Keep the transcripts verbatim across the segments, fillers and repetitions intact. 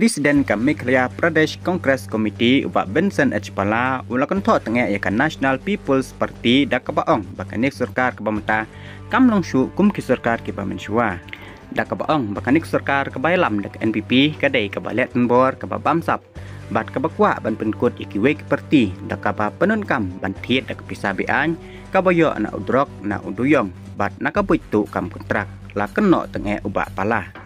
President ka Meghalaya Pradesh Congress Committee u Bah Vincent H Pala u la kynthoh tyngeh ïa ka National People's Party da kaba ong ba kane ka sorkar kaba mynta kam long shuh kum ki sorkar kiba mynshuwa. Da kaba ong ba kane ka sorkar kaba ïalam da ka N P P ka dei kaba leh tynbor kaba bamsap bad kaba kwah ban pynkut ïa kiwei ki parti da kaba pyndonkam ban thied da ka pisa be-aiñ kaba ïoh na u drok na u duyong bad na ka buit tuh kam kontrak, la kynnoh tyngeh u Bah Pala.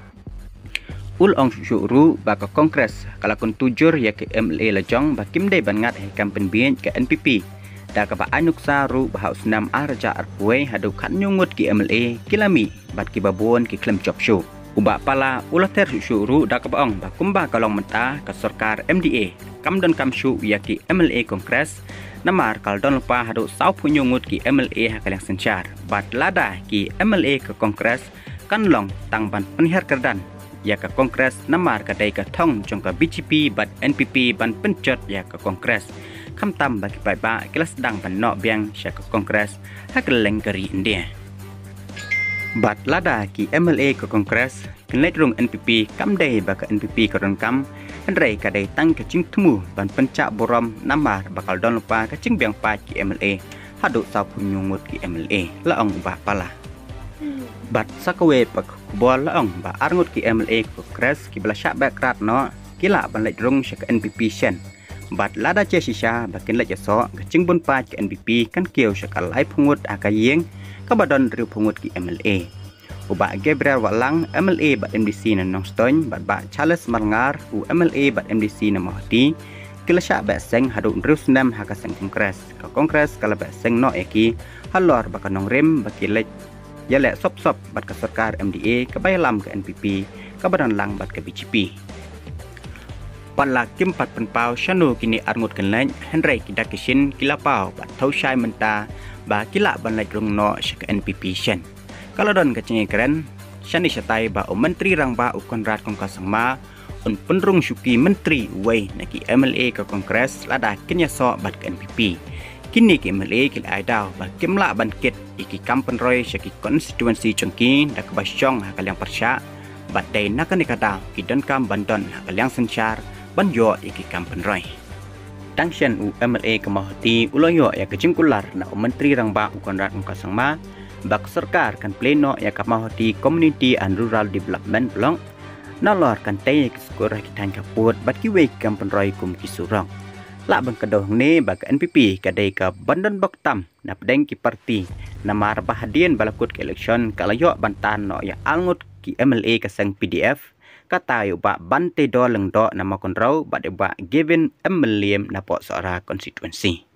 U la ong shuh shuh ruh ba ka Congress ka la kyntu jur ïa ki M L A la jong ba kim dei ban ngat ha ki kam pynbiej ka N P P. Da kaba ai nuksa ruh ba ha u snem ar hajar arphew haduh khatñiew ngut ki M L A ki la mih bad kiba bun ki khlem jop shuh. U Bah Pala u la ther shuh shuh ruh da kaba ong ba kumba ka long mynta ka sorkar M D A kam donkam shuh ïa ki M L A Congress, namar ka la don lypa haduh sawphew hynñiew ngut ki M L A ha ka liang synshar. Bad lada ki M L A ka Congress kan long tang ban pynhiar kyrdan ïa ka Congress namar ka dei ka thong jong ka B J P bad N P P ban pynjot ïa ka Congress. Khamtam ba ki paidbah ki la sdang ban noh biang sha ka Congress ha kylleng ka ri India. Bad lada ki M L A ka Congress kin leit rung N P P, kam dei ba ka N P P ka donkam, hynrei ka dei tang ka jingthmu ban pynshah burom namar ba ka la don lypa ka jingbiang paid ki M L A haduh sawphew hynñiew ngut ki M L A, la ong u Bah Pala. Bad sa kawei pat ka khubor la ong ba ar ngut ki M L A ka Congress kiba la shah beh krad noh ki lah ban leit rung sha ka N P P shen. Bad lada shisha ba kin leit ïasoh, ka jingbun paid ka N P P kan kiew sha ka laiphew ngut ha ka ïing kaba don hynriewphew ngut ki M L A. U Bah Gabriel Wahlang, M L A bad M D C na Nongstoiñ, bad Bah Charles Marngar, u M L A bad M D C na Mawhati, ki la shah beh seng haduh hynriew snem ha ka seng Congress. Ka Congress ka la beh seng noh ïa ki halor ba ka nongrim ba ki leit ïaleh sop sop bad ka sorkar M D A kaba ïalam ka N P P kaba don lang bad ka B J P. Pat la kim pat pynpaw shano kine ar ngut kin leit, hynrei ki dak ki shin ki la paw bad thaw shai mynta ba ki lah ban leit rung noh sha ka N P P shen. Ka la don ka jingïakren shane shatai ba u Myntri Rangbah u Conrad Kongkal Sangma un pynrung shuki myntri uwei na ki M L A ka Congress lada kin ïasoh bad ka N P P. Kine ki M L A ki la ai daw ba kim lah ban kit ïa ki kam pynroi sha ki constituency jong ki da kaba shong ha ka liang pyrshah, bad dei na kane ka daw ki donkam ban don ha ka liang synshar ban ïoh ïa ki kam pynroi. Tang shen u M L A ka Mawhati u la ïoh ïa ka jingkular na u Myntri Rangbah u Conrad Kongkal Sangma ba ka sorkar kan plie noh ïa ka Mawhati Community and Rural Development Block, nalor kan tei ïa ki skur ha ki thaiñ khappud bad kiwei ki kam pynroi kum ki surok. Lah ban kdew hangne ba ka N P P ka dei kaba don bok tam na pdeng ki parti, namar ba hadien ba la kut ka election ka la ïoh ban tan noh ïa ar ngut ki M L A ka seng P D F, kata ïa u Bah Banteidor Lyngdoh na Mawkynrew bad ïa u Bah Gavin M Mylliem na Pohsohra constituency.